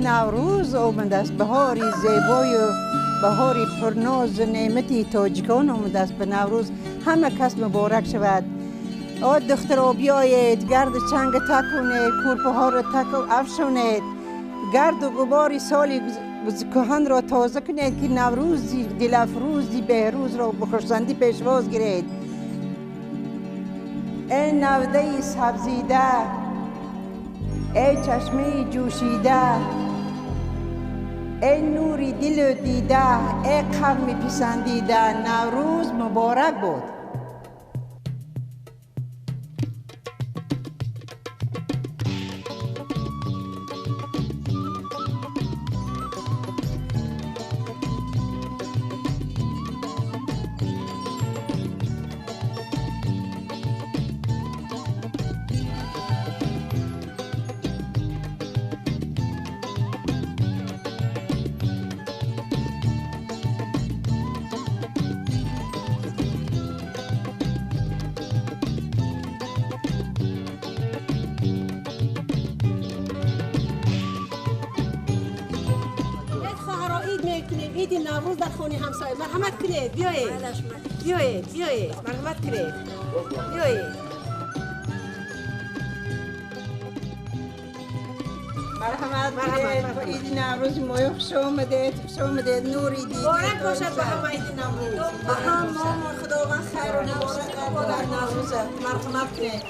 Наврӯз омадааст, баҳори зебою баҳори пурнозу неъмати тоҷикон омадааст. Ба Наврӯз ҳама кас муборак шавад. О духтаро, биёед, гарду чанга такунед, кӯрпаҳоро таку афшонед, гарду ғубори соли кӯҳанро тоза кунед, ки Наврӯзи дилафрӯзи беҳрӯзро ба хурсандӣ пешвоз гиред. Эй навдаи сабзида, эй чашмаи ҷӯшида, эй нури дилу дида, эй қавми писандида, Наврӯз муборак буд. Иди Наврӯз дар хонаи ҳамсоя. Марҳамат кунед, биёед, биёед, биёед, марҳамат кунед, биёед. Марҳамат кунед, ба иди Наврӯзи моё хуш омадед, хуш омадед, нури дида. Муборак бошад ба ҳама иди Наврӯз. Ба ҳамаамон Худованд хайру муборак дар Наврӯза. Марҳамат кунед.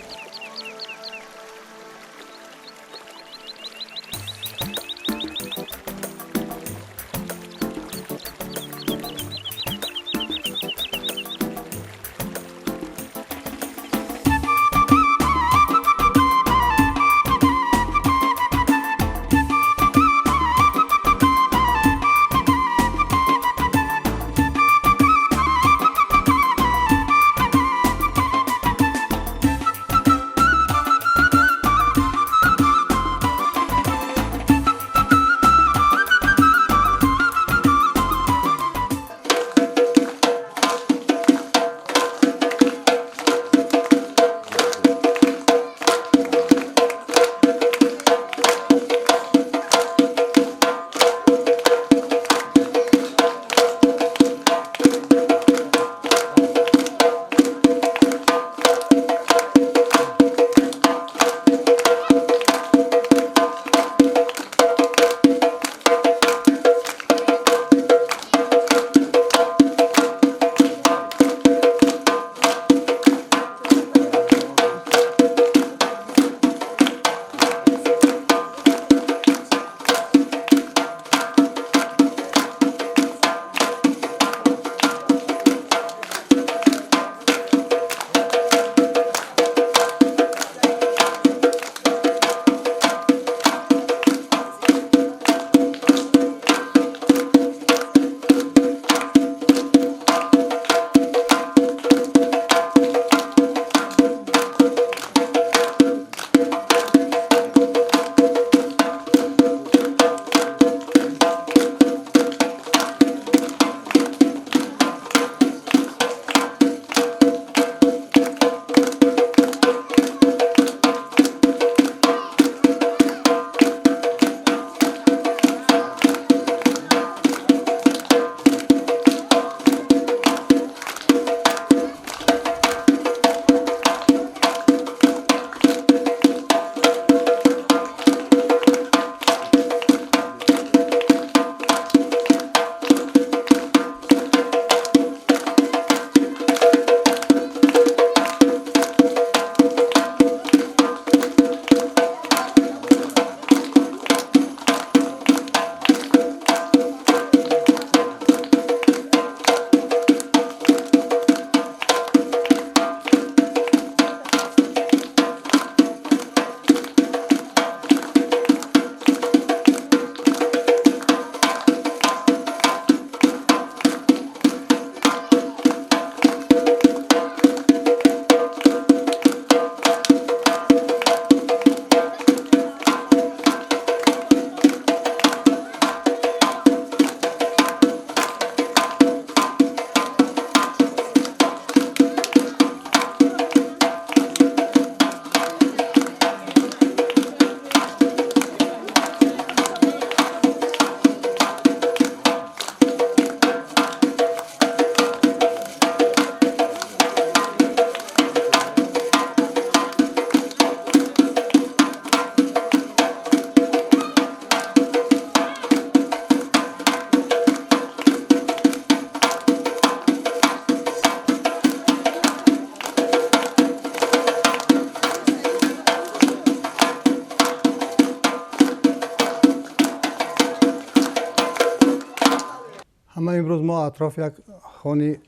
Аммо имрӯз мо атроф як хони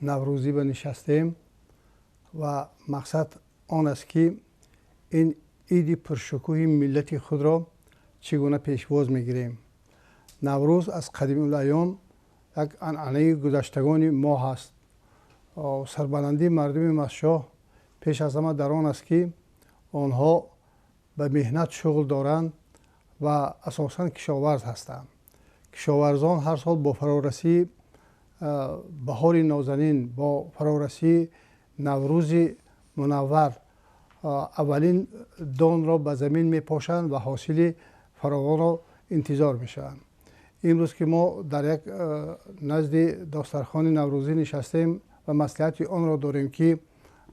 наврӯзӣ ба нишастем ва мақсад он аст, ки ин иди пуршукӯҳи миллати худро чӣ гуна пешвоз мегирем. Наврӯз аз қадимулайём як анъанаи гузаштагони мо ҳаст. Сарбаландии мардуми Мастчоҳ пеш аз ҳама дар он аст, ки онҳо ба меҳнат шуғл доранд ва асосан кишоварз ҳастанд. Кишоварзон ҳар сол бо фарорасии баҳори нозанин, бо фарорасии Наврӯзи мунаввар аввалин донро ба замин мепошанд ва ҳосили фаровонро интизор мешаванд. Имрӯз ки мо дар як назди достархони наврӯзӣ нишастем ва маслиҳати онро дорем, ки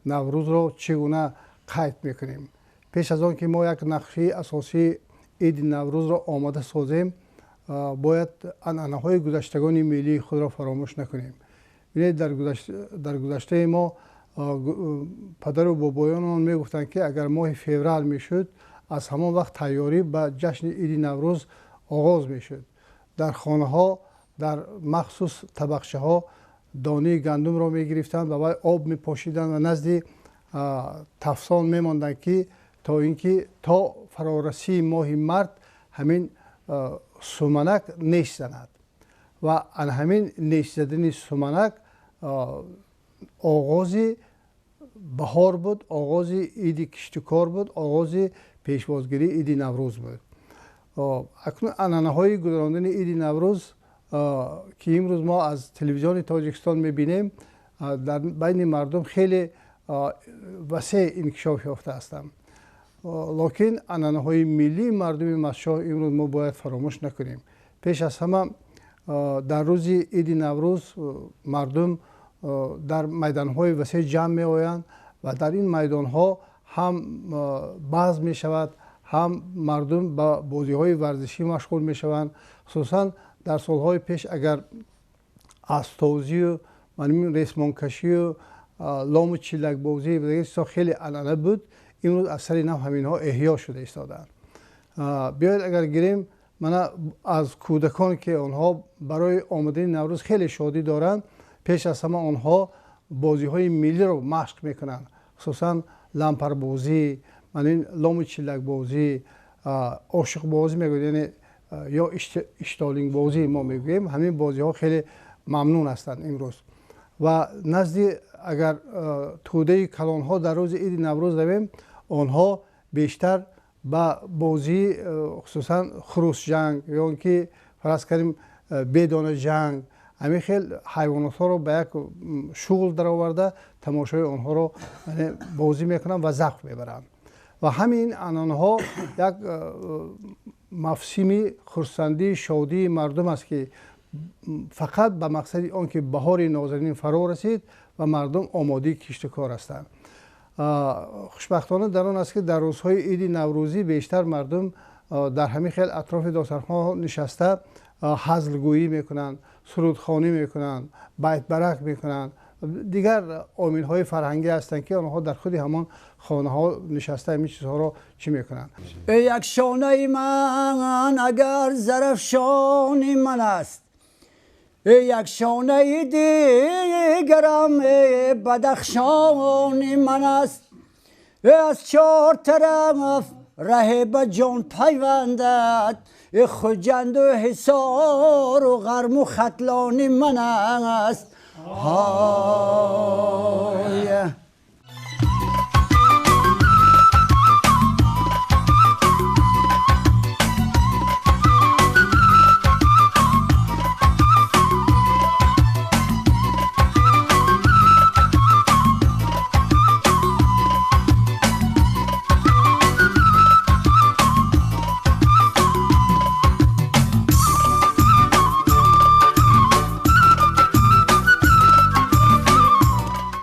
Наврӯзро чӣ гуна қайд мекунем. Пеш аз он ки мо як нақшаи асосии иди Наврӯзро омода созем, бояд анъанаҳои гузаштагони миллии худро фаромӯш накунем. Бинед, дар гузаштаи мо падару бобоёнмон мегуфтанд, ки агар моҳи феврал мешуд, аз ҳамон вақт тайёрӣ ба ҷашни иди Наврӯз оғоз мешуд. Дар хонаҳо, дар махсус табақчаҳо донаи гандумро мегирифтанд ва вай об мепошиданд ва назди тафсон мемонданд, ки то ин ки то фарорасии моҳи март ҳамин суманак неш занад. Ва ан ҳамин неш задани суманак оғози баҳор буд, оғози иди киштукор буд, оғози пешвозгирии иди Наврӯз буд. Акнун анъанаҳои гузарондани иди Наврӯз, ки имрӯз мо аз телевизиони Тоҷикистон мебинем, дар байни мардум хеле васеъ инкишоф ёфта ҳастанд. Локин анъанаҳои миллии мардуми Мастчоҳ имрӯз мо бояд фаромӯш накунем. Пеш аз ҳама дар рӯзи иди Наврӯз мардум дар майдонҳои васеъ ҷамъ меоянд ва дар ин майдонҳо ҳам базм мешавад, ҳам мардум ба бозиҳои варзишӣ машғул мешаванд. Хусусан дар солҳои пеш агар аспсозию ресмонкашию лому чиллакбозӣ чизҳо хеле анъана буд, имрӯз аз сари нав ҳаминҳо эҳё шуда истодаанд. Биёед агар гирем мана аз кӯдакон, ки онҳо барои омадани Наврӯз хеле шодӣ доранд, пеш аз ҳама онҳо бозиҳои миллиро машқ мекунанд, хусусан лампарбозӣ, манин лому чиллакбозӣ, ошиқбозӣ мегӯянд, яъне ё иштолингбозӣ мо мегӯем. Ҳамин бозиҳо хеле мамнун ҳастанд имрӯз. Ва назди агар тӯдаи калонҳо дар рӯзи иди Наврӯз равем, онҳо бештар ба бозии хусусан хурусҷанг ё ин ки фарз кардем бедонаҷанг, ҳамин хел ҳайвонотҳоро ба як шуғл дароварда тамошои онҳоро бозӣ мекунанд ва завқ мебаранд. Ва ҳамин анъанаҳо як мавсими хурсандии шодии мардум аст, ки фақат ба мақсади он ки баҳори нозанин фаро расид ва мардум омодаи киштукор ҳастанд. Хушбахтона дар он аст, ки дар рӯзҳои иди наврӯзӣ бештар мардум дар ҳамин хел атрофи достархонҳо нишаста ҳазлгӯӣ мекунанд, сурудхонӣ мекунанд, байтбарак мекунанд. Дигар омилҳои фарҳангӣ ҳастанд, ки онҳо дар худи ҳамон хонаҳо нишаста ҳамин чизҳоро чӣ мекунанд. Як шонаи ман агар зарафшони ман аст, як шонаи дигарам бадахшони ман аст. Аз чор тараф раҳ ба ҷон пайвандад, Хуҷанду Ҳисору Ғарму Хатлони ман аст. Ҳой.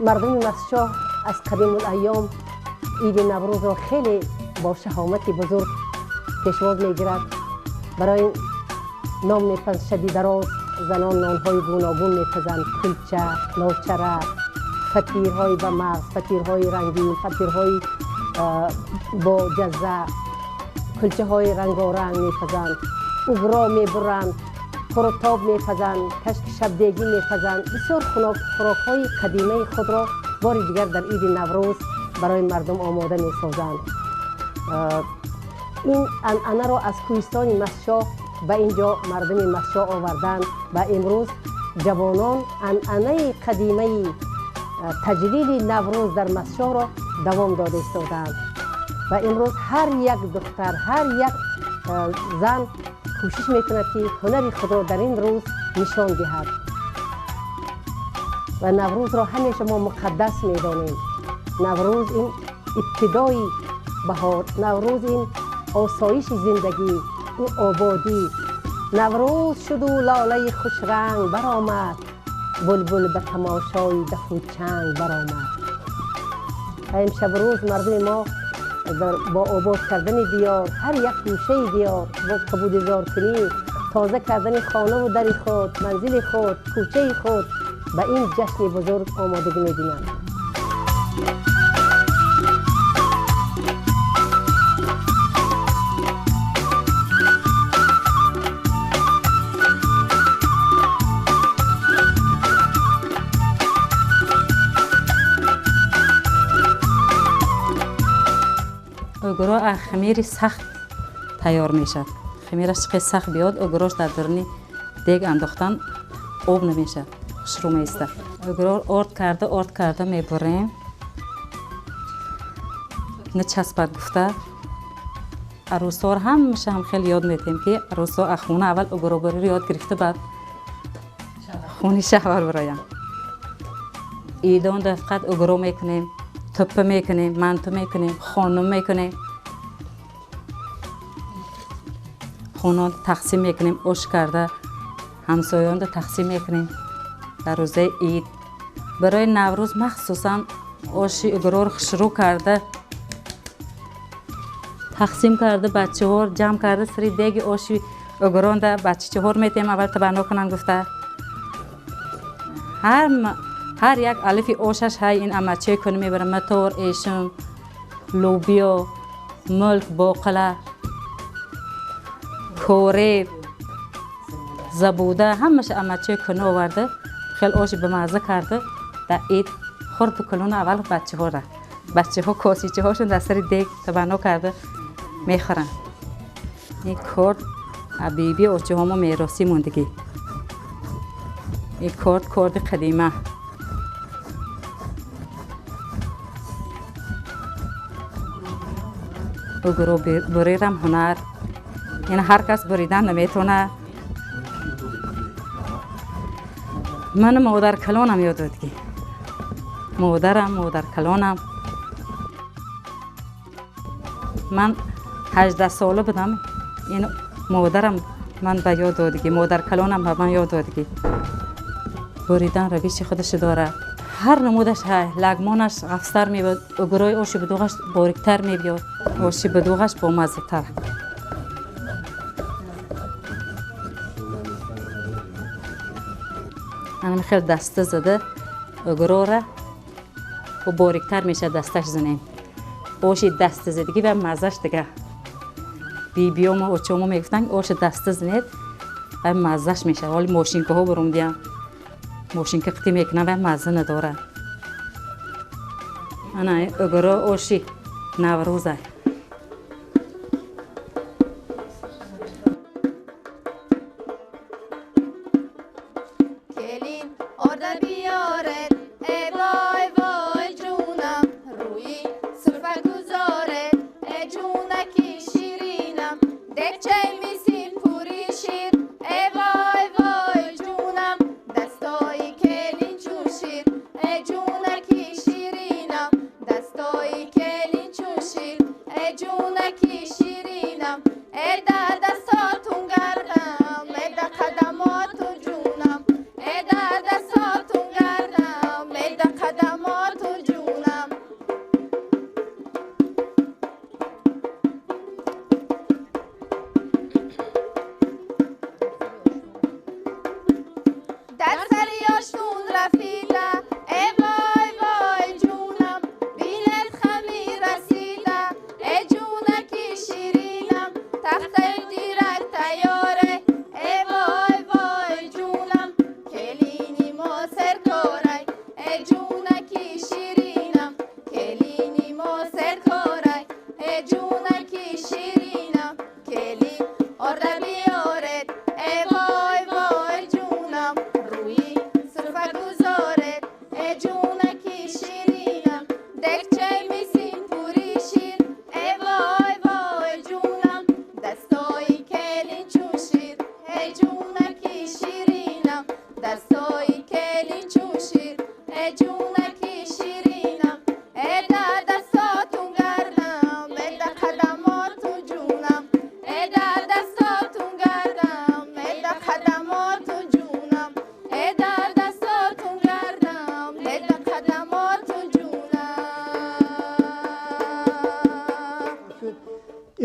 Мардуми Мастчоҳ аз қадимулайём иди Наврӯзро хеле бо шаҳомати бузург пешвоз мегирад. Барои ном мепазанд шаби дароз, занон нонҳои гуногун мепазанд: кулча, ночара, фатирҳои ба мағз, фатирҳои рангин, фатирҳои бо ҷазза, кулчаҳои рангоранг мепазанд, угро мебуранд. Қурутоб мепазанд, кашки шабдегӣ мепазанд. Бисёр хӯрокҳои қадимаи худро бори дигар дар иди Наврӯз барои мардум омода месозанд. Ин анъанаро аз кӯҳистони Мастчоҳ ба ин ҷо мардуми Мастчоҳ оварданд ва имрӯз ҷавонон анъанаи қадимаи таҷлили Наврӯз дар Мастчоҳро давом дода истодаанд. Ва имрӯз ҳар як духтар, ҳар як зан кӯшиш мекунад, ки ҳунари худро дар ин рӯз нишон диҳад. Ва Наврӯзро ҳамеша мо муқаддас медонем. Наврӯз ин ибтидои баҳор, Наврӯз ин осоиши зиндагӣ, ин ободӣ. Наврӯз шуду лолаи хушранг баромад, булбул ба тамошои дафу чанг баромад. Ва имшаб рӯз мардуми мо бо обод кардани диёр, ҳар як гӯшаи диёр, бо кабудизоркунӣ, тоза кардани хонаву дари худ, манзили худ, кӯчаи худ ба ин ҷашни бузург омодагӣ мебинанд. Угро аз хамири сахт тайёр мешавад. Хамираш чӣ қадр сахт биёд, угрош дар даруни дег андохтан об намешавад, хушрӯ меистад. Угро орд карда, орд карда мебурем. Начаспад гуфта. Арӯсҳоро ҳамаша ҳам хеле ёд медиҳем, ки арӯсҳо аз хона аввал угробуриро ёд гирифта, баъд хуни шаҳвар бироянд. Идонда фақат угро мекунем, туппа мекунем, манту мекунем, хонум мекунем. Хонон тақсим мекунем, ош карда ҳамсоёнда тақсим мекунем дар рӯзаи ид. Барои Наврӯз махсусан оши угрор хушрӯ карда тақсим карда, бачаҳо ҷамъ карда сари деги оши угронда бачачаҳор метем, аввал табанно кунанд гуфта. Ҳар як алифи ошаш ҳай ин амаче кунӣ мебарам, матор, эшум, лӯбиё, мулк, боқила, кореб, забуда, ҳамаша амаче кунӣ оварда, хел оши бамазза карда дар ид хурду калону аввал бачаҳора. Бачаҳо косичаҳошон дар сари дег табанно карда мехӯранд. Ин корд абиби очаҳомо меросӣ мондагӣ. Ин корд корди қадима. Угро бурирам ҳунар. Ин ҳар кас буридан наметавонад. Ман модаркалонам ёд додгӣ. Модарам, модаркалонам. Ман 18 сола будам. Ин модарам ман ба ёд додгӣ, модаркалонам ба ман ёд додгӣ. Буридан равиши худаш дорад. Ҳар намудаш ҳай, лагмонаш ғафстар мебиёд, угрои оши бидуғаш бориктар мебиёд, оши бидуғаш бомаззатар. Ана хел даста зада угрора бориктар мешавад, дасташ занем. Оши даста задагӣ ва маззаш дига. Бибиёмо, очамо мегуфтанд, оши даста занед ва маззаш мешавад. Ҳоли мошинкаҳо бурумдиям. Мошинка қитӣ мекунам ва мазза надорад. Ана угро оши Наврӯза. Келин орда биёред, э вой вой ҷунам, рӯи суфра гузоред, э ҷунаки ширинам, дегчаи мисин пури шир, э вой вой ҷунам, дастои келин чун шир, э ҷунаки ширинам, дастои келин чун шир, э ҷунаки ширинам, э да дастотун гардам, э да қадамотун ҷунам, э да дастотун гардам, э да қадамотун ҷунам. Дар сари ошун рафида, э вой вой ҷунам, бинед хамир расида, э ҷунаки ширинам, тахтаю дирак тайёре, э вой вой.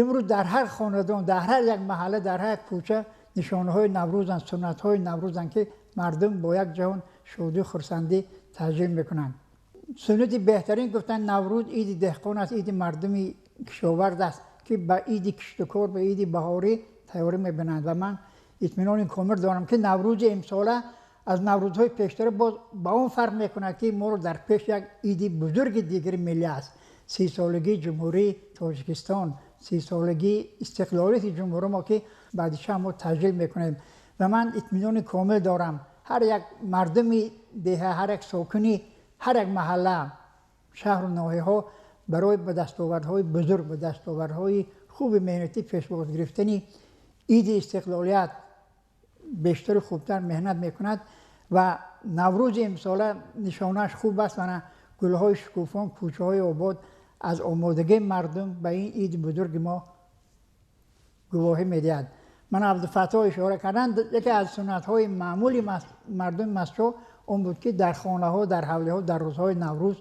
Имрӯз дар ҳар хонадон, дар ҳар як маҳалла, дар ҳар як кӯча нишонаҳои Наврӯзанд, суннатҳои Наврӯзанд, ки мардум бо як ҷаҳон шодию хурсандӣ таҷлил мекунанд. Суннати беҳтарин гуфтанд Наврӯз иди деҳқон аст, иди мардуми кишоварз аст, ки ба иди киштукор, ба иди баҳорӣ тайёрӣ мебинанд. Ва ман итминони комил дорам, ки Наврӯзи имсола аз Наврӯзҳои пештара боз ба он фарқ мекунад, ки моро дар пеш як иди бузурги дигари миллӣ аст. 30-солагии Ҷумҳурии Тоҷикистон, 30-солагии истиқлолияти ҷумҳури мо, ки баъди чанд моҳ таҷлил мекунем. Ва ман итминони комил дорам, ҳар як мардуми деҳа, ҳар як сокини ҳар як маҳалла, шаҳру ноҳияҳо барои ба дастовардҳои бузург, ба дастовардҳои хуби меҳнатӣ пешвоз гирифтани иди истиқлолият бештару хубтар меҳнат мекунад. Ва Наврӯзи имсола нишонааш хуб аст. Мана гулҳои шукуфон, кӯчаҳои обод аз омодагии мардум ба ин иди бузурги мо гувоҳӣ медиҳад. Ман Абдуфаттоҳ ишора карданд, яке аз суннатҳои маъмули мардуми Мастчоҳ он буд, ки дар хонаҳо, дар ҳавлиҳо дар рӯзҳои Наврӯз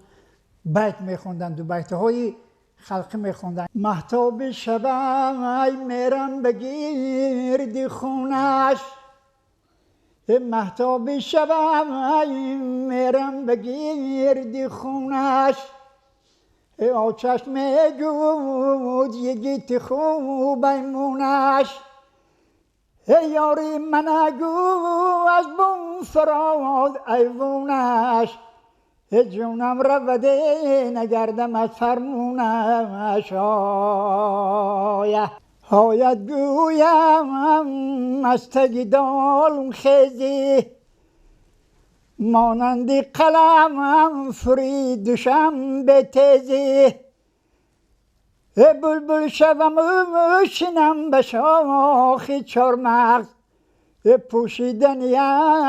байт мехонданд, ду байтҳои халқӣ мехонданд. Маҳтоби шабай мерам ба гирди хонаш, маҳтоби шабай мерам ба гирди хонаш, очаш мегӯд йигити хубай мунаш, ёри манагӯ аз бум фарод айвонаш, ҷонам раваде нагардам аз фармонаш. Оя ояд гӯям аз таги долм хезӣ, монанди қаламам фури душанбе тезӣ, булбул шавам шинам ба шохи чормағз, пӯшидани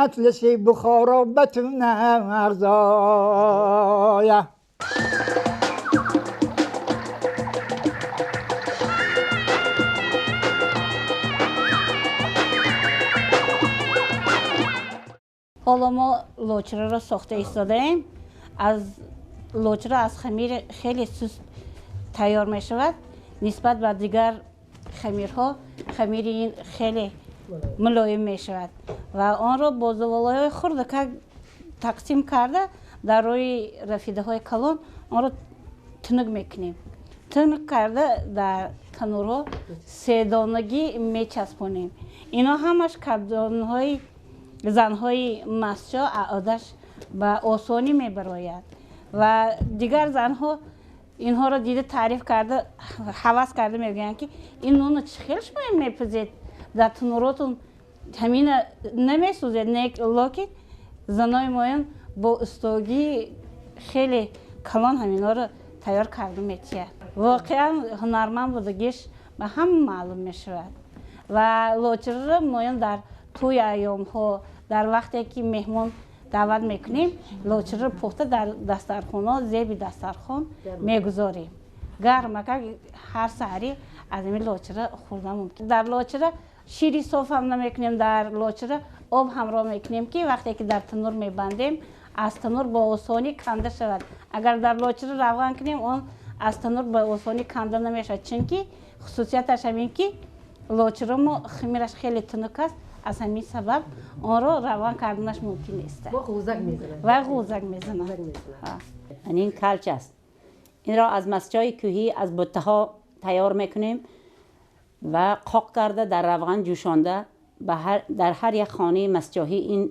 атласи Бухоро ба ту нағз. Оя. Ҳоло мо лочраро сохта истодаем. Аз лочра аз хамир хеле суст тайёр мешавад. Нисбат ба дигар хамирҳо хамири ин хеле мулоим мешавад ва онро бо зуволаҳои хурдакак тақсим карда дар рӯи рафидаҳои калон онро тунук мекунем. Тунук карда дар танӯрҳо седонагӣ мечаспонем. Ино ҳамаш кабдонҳои занҳои Мастчоҳ аъодаш ба осонӣ мебарояд ва дигар занҳо инҳоро дида таъриф карда ҳавас карда мегӯянд, ки ин нонро чӣ хел шумо мепазед, дар танӯротон ҳамина намесӯзед. Лекин занои моён бо устогии хеле калон ҳаминҳоро тайёр карда метиҳад. Воқеан ҳунарманд будагиш ба ҳама маълум мешавад. Ва лочраро моён дар тӯи айёмҳо, дар вақте ки меҳмон даъват мекунем, лочраро пухта дар дастархонҳо, зеби дастархон мегузорем. Гармакак ҳар саҳарӣ аз ҳамин лочра хӯрдан мумкин. Дар лочра шири соф ҳам намекунем, дар лочра об ҳамроҳ мекунем, ки вақте ки дар танӯр мебандем, аз танӯр бо осонӣ канда шавад. Агар дар лочра равған кунем, он аз танӯр ба осонӣ канда намешавад, чунки хусусияташ ҳамин ки лочра мо хамираш хеле тунук аст. Аз ҳамин сабаб онро равған карданаш мумкин нест. Ва ғӯзак мезанад. Ин калч аст. Инро аз мастчои кӯҳӣ, аз буттаҳо тайёр мекунем ва қоқ карда дар равған ҷӯшонда дар ҳар як хонаи мастчоҳӣ ин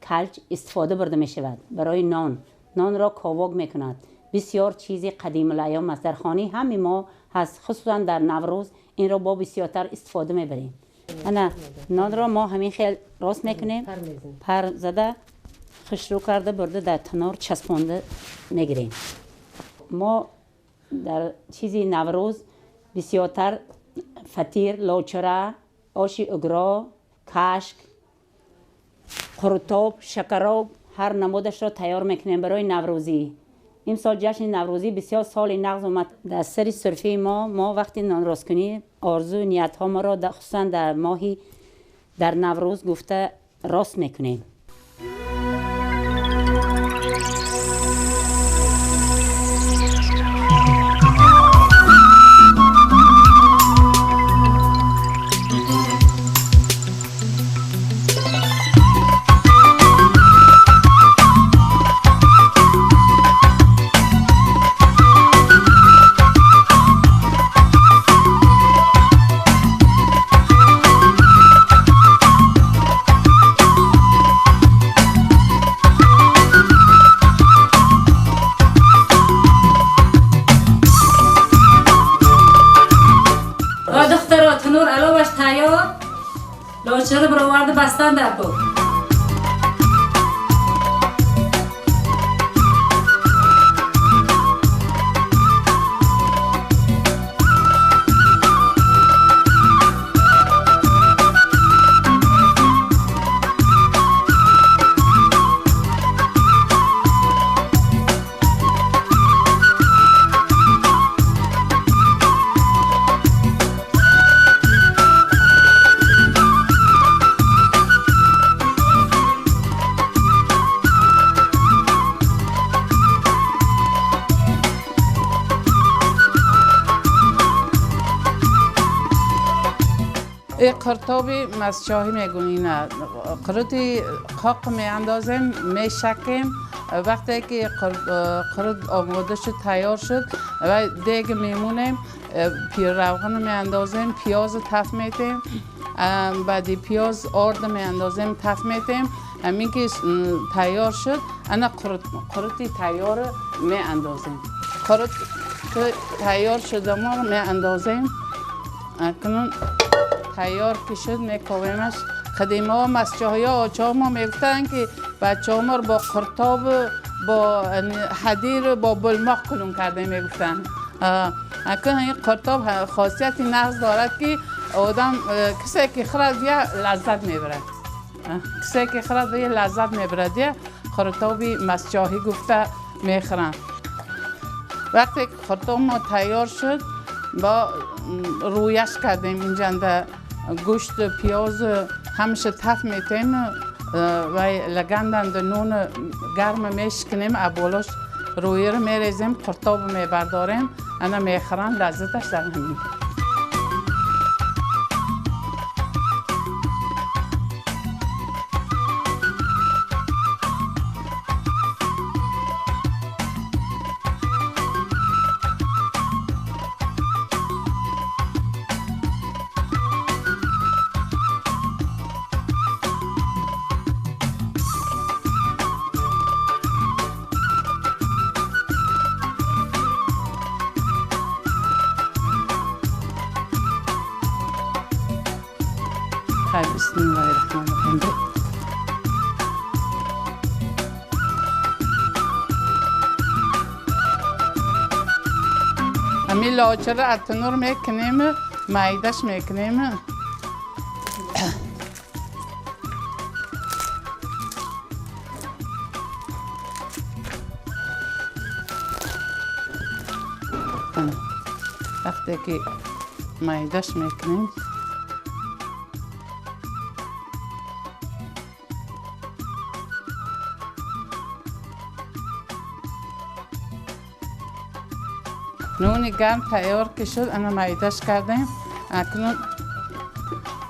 калч истифода бурда мешавад барои нон. Нонро ковок мекунад. Бисёр чизи қадимулайём аст. Дар хонаи ҳами мо ҳаст, хусусан дар Наврӯз инро бо бисёртар истифода мебарем. Ана нонро мо ҳамин хел рост мекунем, пар зада хушрӯ карда бурда дар танор часпонда мегирем. Мо дар чизи Наврӯз бисёртар фатир, лочра, оши угро, кашк, қурутоб, шакароб ҳар намудашро тайёр мекунем барои наврӯзӣ. Имсол ҷашни наврӯзӣ бисёр соли нағз омад. Дар сари сурфии мо вақти нонросткунӣ орзу ниятҳо моро хусусан дар моҳи дар Наврӯз гуфта рост мекунем. Аловаш тайёр, лочаро бароварда бастан дар кор. قرطابی مسچاهی میگونین، قرطی قاق میاندازیم، میشکیم. وقتی که قرط آماده شد، تیار شد و دیگ میمونیم، روغن میاندازیم، پیاز تف میتیم، بعدی پیاز آرد میاندازیم، تف میتیم. همین که تیار شد انا قرطی تیار میاندازیم. قرط که تیار شد ما میاندازیم. اکنون تیار که شد میکویمش. قدیما ها مسچاهی ها آچه ما میگفتن که بچه ها ما رو با قرطاب، با حدیر، با بلماق کلون کرده میگفتن. اکنون این قرطاب خاصیت نغز دارد که آدم کسی که خورد یه لذت میبرد، کسی که خورد یه لذت میبرد. یه قرطاب مسچاهی گفته میخورن. وقتی قرطاب ما تیار شد با رویش کردیم، اینجا گوشت پیاز همیشه تف میتیم و لگندند نون گرم میشکنیم، ابولاش روی رو میریزیم، قرطاب میبرداریم، انا میخورن، لذتش در همین. بسم الله الرحمن الرحیم. همین لاچه رو از تنور میکنیم، میدش میکنیم. وقتی که میدش میکنیم نون گرم تیار که شد انا میدش کردیم. اکنون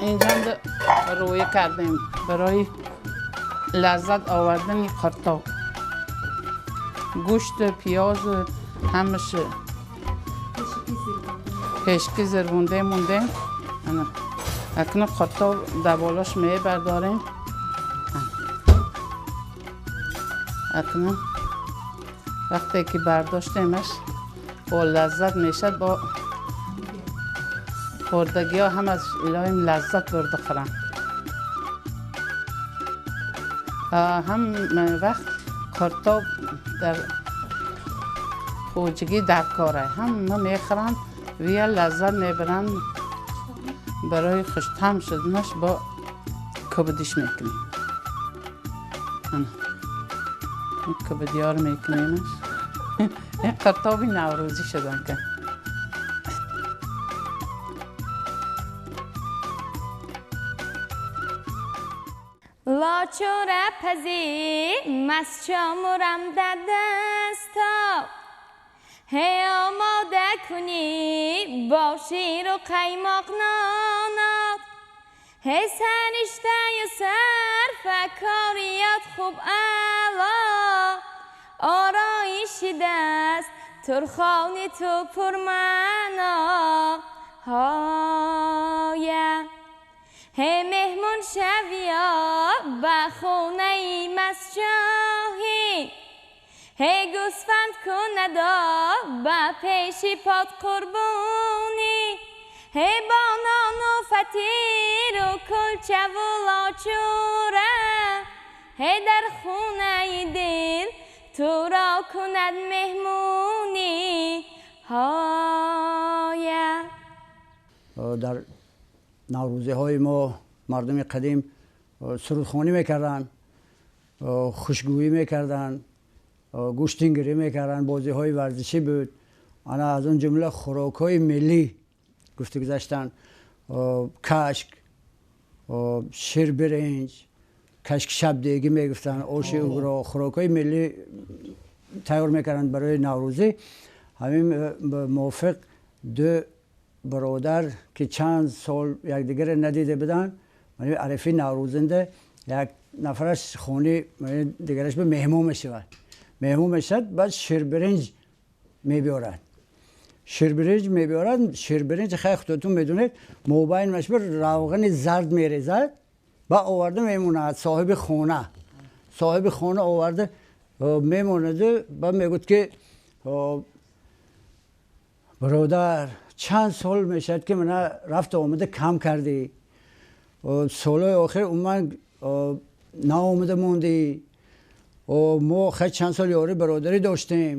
اینجا روی کردیم برای لذت آوردن قرطاب. گوشت پیاز همش پیشکی زربونده مونده. اکنون قرطاب در بالاش می برداریم. اکنون وقتی که برداشتیمش با لذت میشد، با خوردگی ها هم از الهیم لذت برده خورن. هم وقت قرطاب در خوجگی در کاره، هم ما میخورن ویا لذت میبرن. برای خوشتم شدنش با کبدیش میکنیم. کبدی ها رو میکنیمش. این قرطاب نوروزی شدن که لاچوره پزی مسچامورم در دستا، هی آماده کنی با شیر و قیماق نانات، هی سرشته و سر فکاریات خوب علا، آرایشی دست ترخانی تو پرمعنا. های هی مهمون شویا به خونه ای مسجاهی، هی گوسفند کند به پیشی پاد قربونی، هی با نان و фатиру кулчаву лочура, ҳей дар хонаи дил туро кунад меҳмонӣ ҳоя. Дар наврӯзиҳои мо мардуми қадим сурудхонӣ мекарданд, хушгӯӣ мекарданд, гӯштингирӣ мекарданд, бозиҳои варзишӣ буд. Ана аз он ҷумла хӯрокҳои миллӣ гуфта гузаштанд: кашк, ширбиринҷ, кашки шабдегӣ мегуфтанд, оши угро, хӯрокҳои миллӣ тайёр мекарданд барои наврӯзӣ. Ҳамин мувофиқ ду бародар ки чанд сол якдигарро надида буданд, арафи наврӯзинда як нафараш хони дигараш ба меҳмон мешавад. Меҳмон мешавад, баъд ширбиринҷ мебиёрад. Ширбиринҷ мебиёрад, ширбиринҷ хай худатон медонед, мобайн машбар равғани зард мерезад ва оварда мемонад соҳиби хона. Соҳиби хона оварда мемонад ва мегӯяд ки бародар, чанд сол мешавад ки мана рафта омада кам кардӣ, солҳои охир умуман наомада мондӣ, мо хай чанд сол ёри бародарӣ доштем,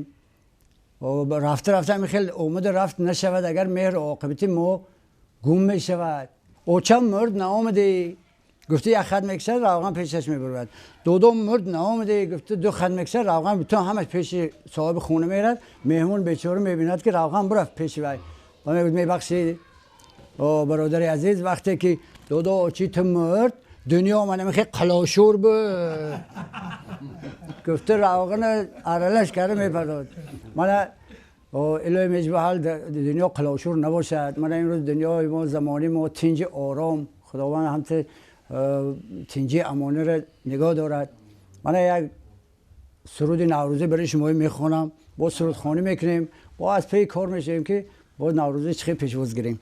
рафта рафта ҳамин хел омада рафт нашавад, агар меҳру оқибати мо гум мешавад. Очам мурд, наомадӣ, гуфта як хат мекашад, равған пешаш мебарад. Додом мурд, наомадӣ, гуфта ду хат мекашад, равған бутун ҳамаш пеши соҳиби хона мерад. Меҳмон бечора мебинад ки равған бурафт пеши вай ва мегӯяд: мебахшед бародари азиз, вақте ки додо очи ту мурд, дунё ман ҳамин хел қалошур буд. Гуфта равған аралаш карда мепардод. Мана илоҳи меҷбаҳал дунё қалошур набошад. Мана имрӯз дунёи мо, замони мо тинҷи ором, Худованд ҳамте тинҷи амониро нигоҳ дорад. Мана як суруди наврӯзӣ барои шумо мехонам, бо сурудхонӣ мекунем, бо аз паи кор мешавем ки бо наврӯзӣ чӣ хел пешвоз гирем.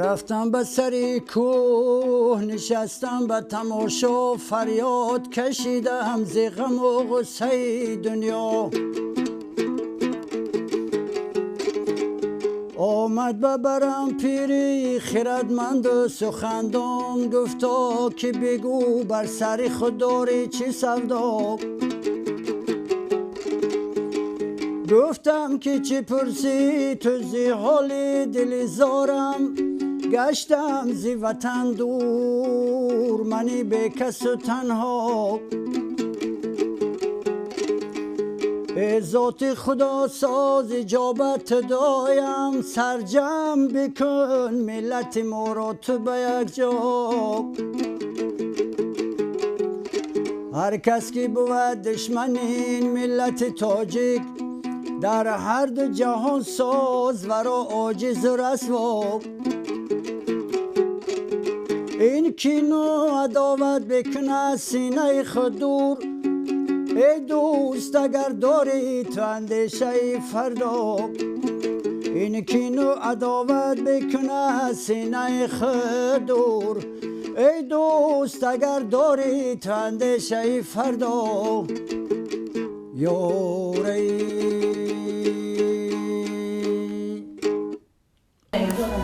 Рафтам ба сари кӯҳ, нишастам ба тамошо, фарёд кашидам зи ғаму ғуссаи дунё. Омад ба барам пири хирадманду сухандон, гуфто ки бигӯ бар сари худ дорӣ чӣ савдо. Гуфтам ки чӣ пурсӣ ту зи ҳоли дили зорам, гаштам зи ватан дур, мани бекасу танҳо. Э зоти худо соз иҷобат доям, сарҷам бикун миллати моро ту ба як ҷо. Ҳар кас ки бувад душмани ин миллати тоҷик, дар ҳар ду ҷаҳон соз варо оҷизу расво. Ин кину адоват бикунад синаи худ дур, эй дӯст агар дорӣ ту андешаи фардо. Ин кину адоват бикунад синаи худ дур, эй дӯст агар дорӣ ту андешаи фардо. Ёрей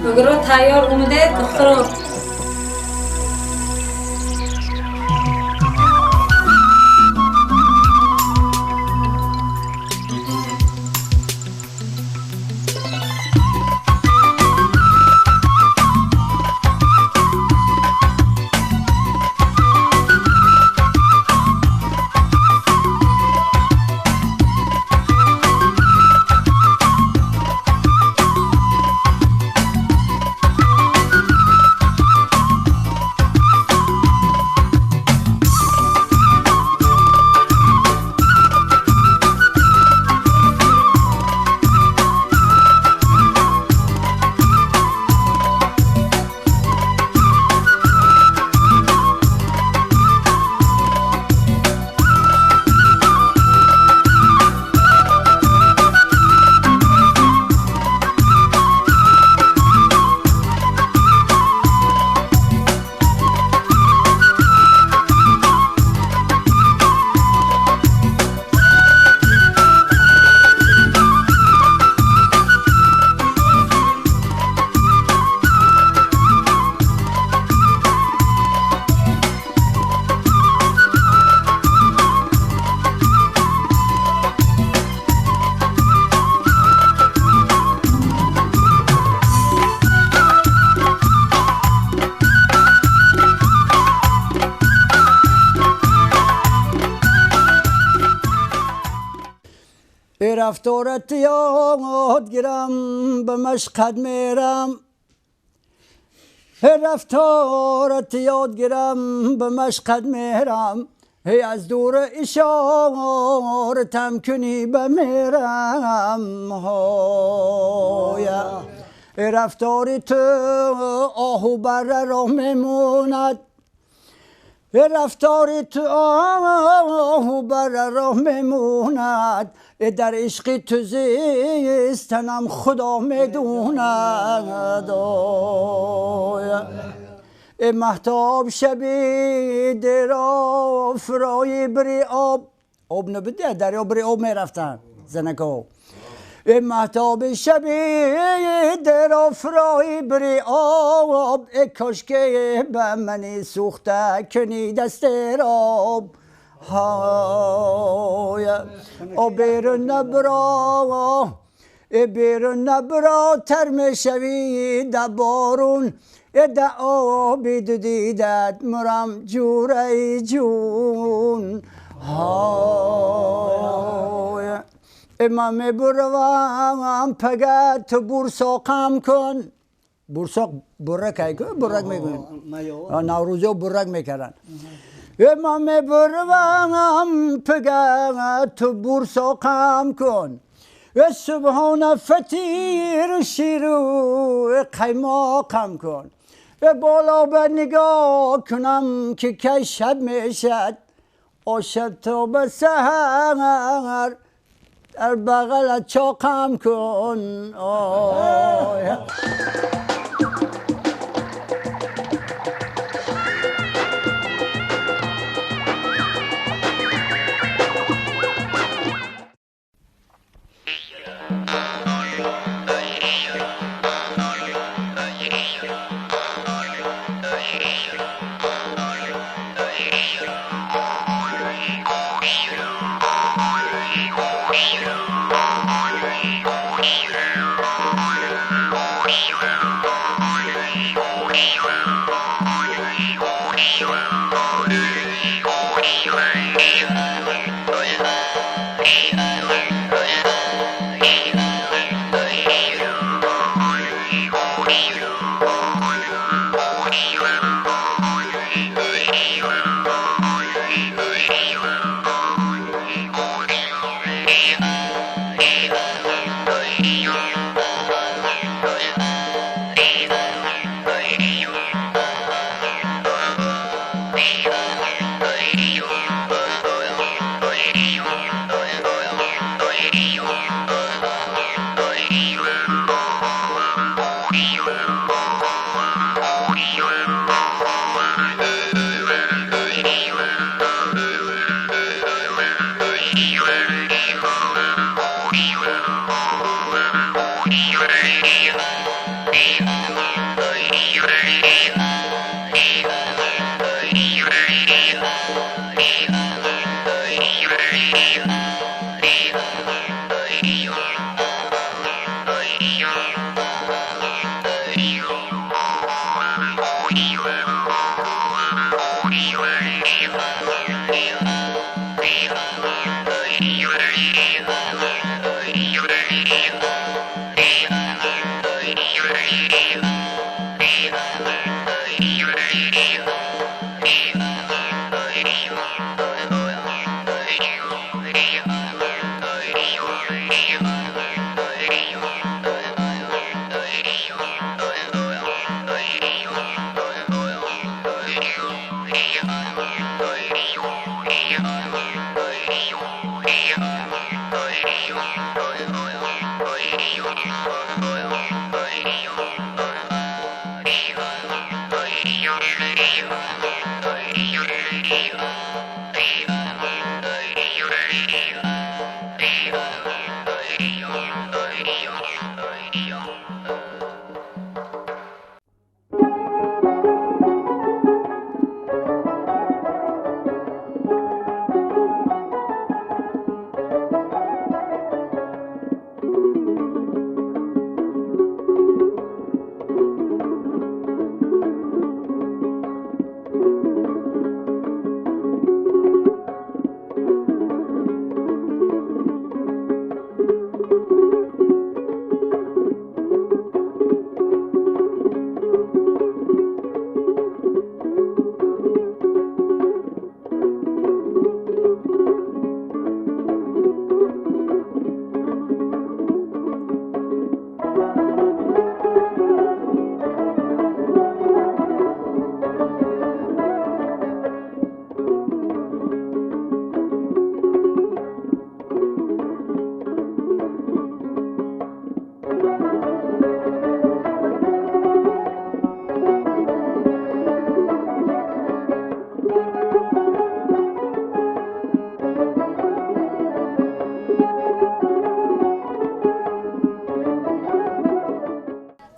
Угро тайёр омаде духтаро. рафторат ёд гирам ба машқад мерам рафторат ёд гирам ба машқад мерам аз дур ишоратам кунӣ ба мерам рафтори ту оҳу барра роҳ мемонад рафтори ту оҳу барра роҳ мемонад дар ишқи ту зистанам худо медонад маҳтоб шаби деро фирои бири об об набуд дарё бири об мерафтанд занакҳо маҳтоб шаби деро фирои бири об кошке ба мани сӯхта кунӣ дасти роб берун набро берун набро тар мешавӣ да борун да оби ду дидат мурам ҷураи ҷун ман мебуравам пага ту бурсоқам кун бурсоқ буррак буррак мегӯем наврӯзиҳо буррак мекарданд ман мебуравам пага ту бурсоқам кун субҳона фатиру ширу қаймоқам кун боло ба нигоҳ кунам ки кай шаб мешад ошаб то ба саҳар дар бағалат чоқам кун.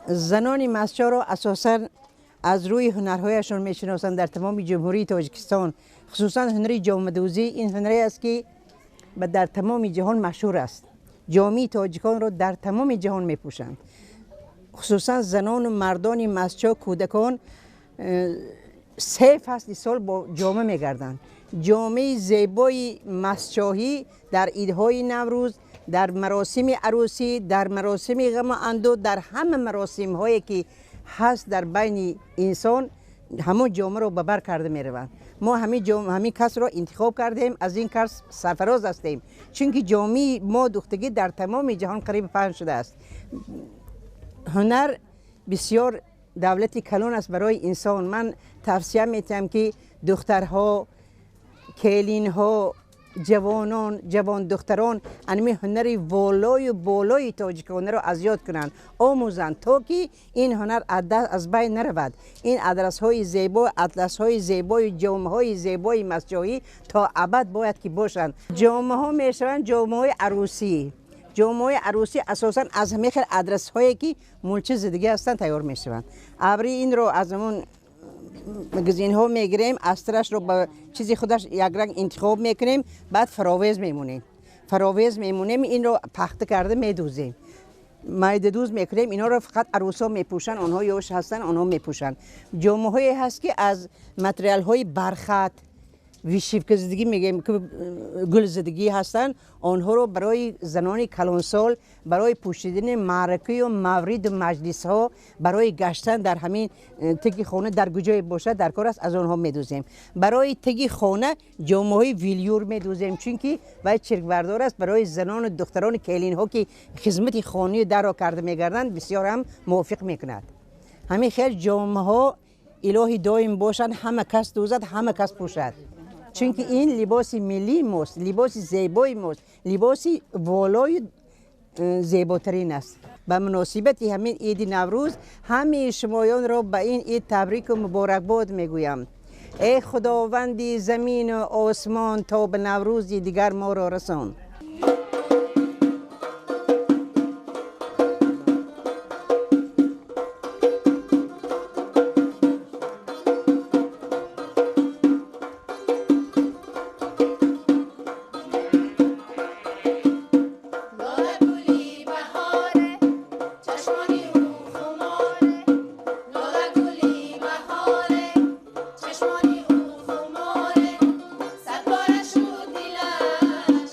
Занони Мастчоҳро асосан аз рӯи ҳунарҳояшон мешиносанд дар тамоми Ҷумҳурии Тоҷикистон. Хусусан ҳунари ҷомадӯзӣ ин ҳунаре аст, ки дар тамоми ҷаҳон машҳур аст. Ҷомии тоҷиконро дар тамоми ҷаҳон мепӯшанд. Хусусан занону мардони Мастчоҳ, кӯдакон се фасли сол бо ҷома мегарданд. Ҷомаи зебои мастчоҳӣ дар идҳои Наврӯз, дар маросими арӯсӣ, дар маросими ғаму андӯҳ, дар ҳама маросимҳое ки ҳаст дар байни инсон, ҳамон ҷомаро ба бар карда мераванд. Мо ҳамин касро интихоб кардем, аз ин кас сарфароз ҳастем, чунки ҷомаи мо духтагӣ дар тамоми ҷаҳон қариб паҳн шудааст. Ҳунар бисёр давлати калон аст барои инсон. Ман тавсия метиҳам, ки духтарҳо, келинҳо, ҷавонон, ҷавондухтарон анами ҳунари волою болои тоҷиконаро аз ёд кунанд, омӯзанд, то ки ин ҳунар аз байн наравад. Ин адрасҳои зебо, атласҳои зебои, ҷомаҳои зебои мастчоҳӣ то абад бояд ки бошанд. Ҷомаҳо мешаванд ҷомаҳои арӯсӣ. Ҷомаҳои арӯсӣ асосан аз ҳамин хел адрасҳое ки мулча зидагӣ ҳастанд тайёр мешаванд. Абри инро аз ҳамон магазинҳо мегирем, астрашро ба чизи худаш якранг интихоб мекунем, баъд фаровез мемонем. Фаровез мемонем, инро пахта карда медӯзем. Майдадӯз мекунем, инҳоро фақат арӯсҳо мепӯшанд, онҳо ёш ҳастанд, онҳо мепӯшанд. Ҷомаҳое ҳаст, ки аз материалҳои бархат, вишивказидагӣ мегӯем, ки гулзидагӣ ҳастанд, онҳоро барои занони калонсол, барои пӯшидани маъракаю мавриду маҷлисҳо, барои гаштан дар ҳамин теги хона дар куҷое бошад дар кор аст, аз онҳо медӯзем. Барои теги хона ҷомаҳои вилюр медӯзем, чунки вай чиркбардор аст. Барои занону духтарони келинҳо, ки хизмати хонию дарро карда мегарданд, бисёр ҳам мувофиқ мекунад. Ҳамин хел ҷомаҳо илоҳи доим бошанд, ҳама кас дӯзад, ҳама кас пӯшад. Чунки ин либоси миллии мост, либоси зебои мост, либоси волою зеботарин аст. Ба муносибати ҳамин иди Наврӯз ҳамаи шумоёнро ба ин ид табрику муборакбод мегӯям. Эй Худованди замину осмон, то ба Наврӯзи дигар моро расон. چشمانی او خماره، صد باره شد دلش.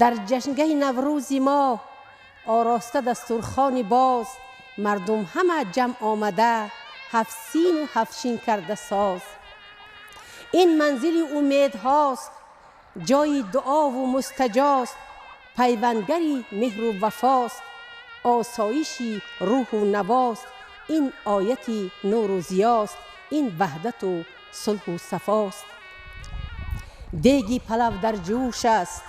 Дар ҷашнгаҳи наврӯзи мо ороста дастурхони боз, мардум ҳама ҷамъ омада, ҳафт сину ҳафт шин карда соз. Ин манзили умедҳост, ҷои дуову мустаҷост, пайвандари меҳру вафост, осоиши рӯҳу навост. Ин ояти нуру зиёст, ин ваҳдату сулҳу сафост. Деги палав дар ҷӯш аст,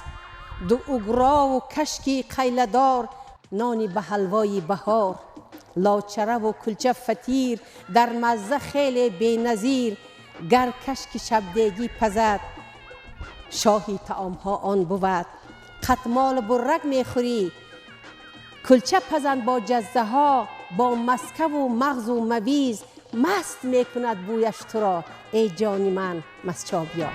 ду угрову кашки қайладор, нони ба ҳалвои баҳор, лочараву кулча фатир, дар мазза хеле беназир. Гар кашки шабдегӣ пазад, шоҳи таомҳо он бувад. Қатмолу буррак мехӯрӣ, кулча пазанд бо ҷаззаҳо, бо маскаву мағзу мавиз, маст мекунад бӯяш туро, эй ҷони ман, масчо биё.